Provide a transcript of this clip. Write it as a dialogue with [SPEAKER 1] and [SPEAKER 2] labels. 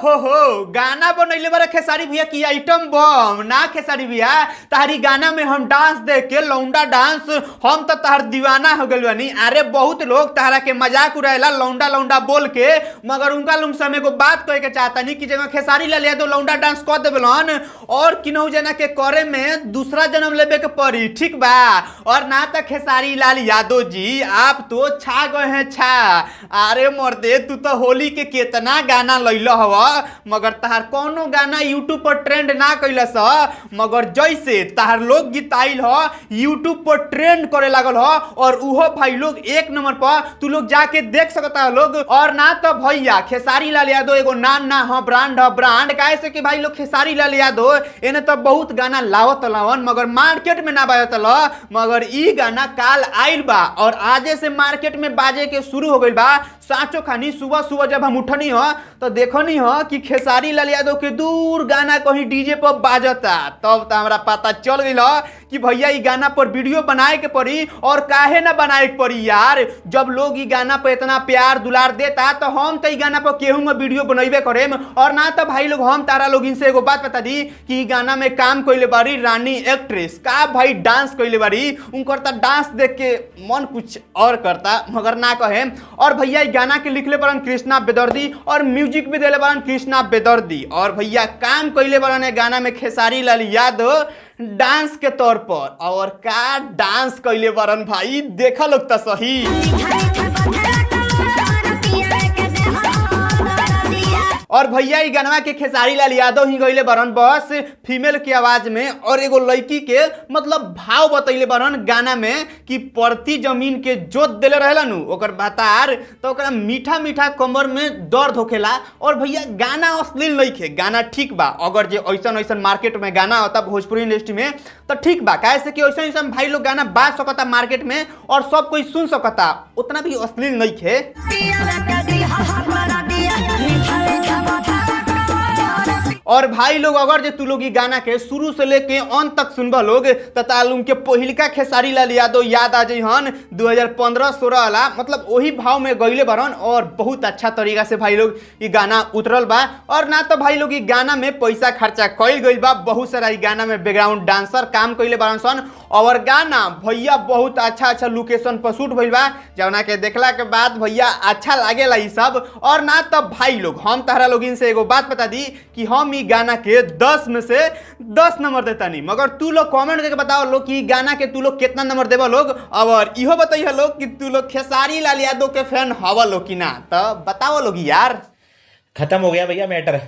[SPEAKER 1] हो हो, गाना बनैले बारे खेसारी भैया की आइटम बम ना। खेसारी भैया, तारी गाना में हम डांस देख के, लौंडा डांस, हम तो तहार दीवाना हो गइल बानी। अरे बहुत लोग तहरा के मजाक उड़ाएला लौंडा लौंडा बोल के, मगर उनका लोग से हम एगो बात कहे के चाहतानी कि जगह खेसारी लाल यादव लौंडा डांस कर देबलन और किनहु जना के करे में दूसरा जन्म लेबे के पड़ी, ठीक बा। और ना तो खेसारी लाल यादव जी, आप तो छा गए हैं छा। अरे मर्दे, तू तो होली के केतना गाना लैल हव, मगर तहार कोनो गाना यूट्यूब पर ट्रेंड ना कैलस। मगर जैसे तहार लोकगीत आइल ह, यूट्यूब पर ट्रेंड करे लागल ह और उहो भाई लोग एक नंबर पर तू लोग जाके देख सकता है लोग। और ना तो भैया खेसारी लाल यादव एगो नाम ना ह, ब्रांड ह, ब्रांड। काहे से कि भाई लोग खेसारी लाल यादव एने तो बहुत गाना लावत लावन, मगर मार्केट में ना बाजत ल। मगर ई गाना काल आइल बा और आजे से मार्केट में बाजे के शुरू हो गइल बा। साचो खानी सुबह सुबह जब हम उठनी ह तो देखनी ह कि खेसारी लाल यादव के दूर गाना कहीं डीजे पर बाजता, तब तो हमरा पता चल गइल ह कि भैया ई गाना पर वीडियो बनाए के पड़ी। और काहे ना बनाए के पड़ी यार, जब लोग ई गाना पर इतना प्यार दुलार देता तो हम तो ई गाना पर केहू में वीडियो बनैबे करेम। और ना तो भाई लोग, हम तारा लोग इनसे एगो बात बता दी कि ई गाना में काम कइले बारी रानी एक्ट्रेस, का भाई डांस कइले बारी, उनकर त डांस देख के मन कुछ और करता, मगर ना कहे। और भैया ई गाना के लिखले बरन कृष्णा बेदर्दी और म्यूजिक भी देले बरन कृष्णा बेदर्दी। और भैया काम कइले बरन गाना में खेसारी लाल यादव डांस के तौर पर, और का डांस कइले बरन भाई, देखा लोग त सही। और भैया ई गाना के खेसारी लाल यादव ही गइले बरन बस फीमेल के आवाज में, और एगो लड़की के मतलब भाव बतैले बरन गाना में कि परती जमीन के जोत देले रहेला नु ओकर बतार, तो ओकरा मीठा मीठा कमर में दर्द होखेला। और भैया गाना अश्लील नइखे, गाना ठीक बा। अगर जे ऐसन ऐसन मार्केट में गाना होता भोजपुरी इंडस्ट्री में तो ठीक बा, काहे से कि ऐसन ऐसन भाई लोग गाना बाज सकता मार्केट में और सब कोई सुन सकता, उतना भी अश्लील नइखे। और भाई लोग अगर जे तू लोग गाना के शुरू से लेके अंत तक सुनबा लोग त तालुम के पहिलका खेसारी लाल यादव याद आ जइहन 2015-16 वाला, मतलब वही भाव में गइले बरन और बहुत अच्छा तरीका से भाई लोग ई गाना उतरल बा। और ना तो भाई लोग ई गाना में पैसा खर्चा कइल गइल बा, बहुत सारा ई गाना में बैकग्राउंड डांसर काम कइले बरन सन। और गाना भैया बहुत अच्छा अच्छा लोकेशन पर शूट भइल बा, जौना के देखला के बाद भैया अच्छा लागेला ई सब। और ना तो भाई लोग हम तहरा लोग इनसे एगो बात बता दी कि हम ई गाना के 10 में से 10 नंबर देता नहीं, मगर तू लोग कमेंट करके बताओ लोग कि गाना के तू लोग कितना नंबर देबा लोग। और इहो बताइए लोग कि तू लोग खेसारी लाल यादव के फैन हवा लोग कि ना, तो बताओ लोग यार।
[SPEAKER 2] खत्म हो गया भैया मैटर।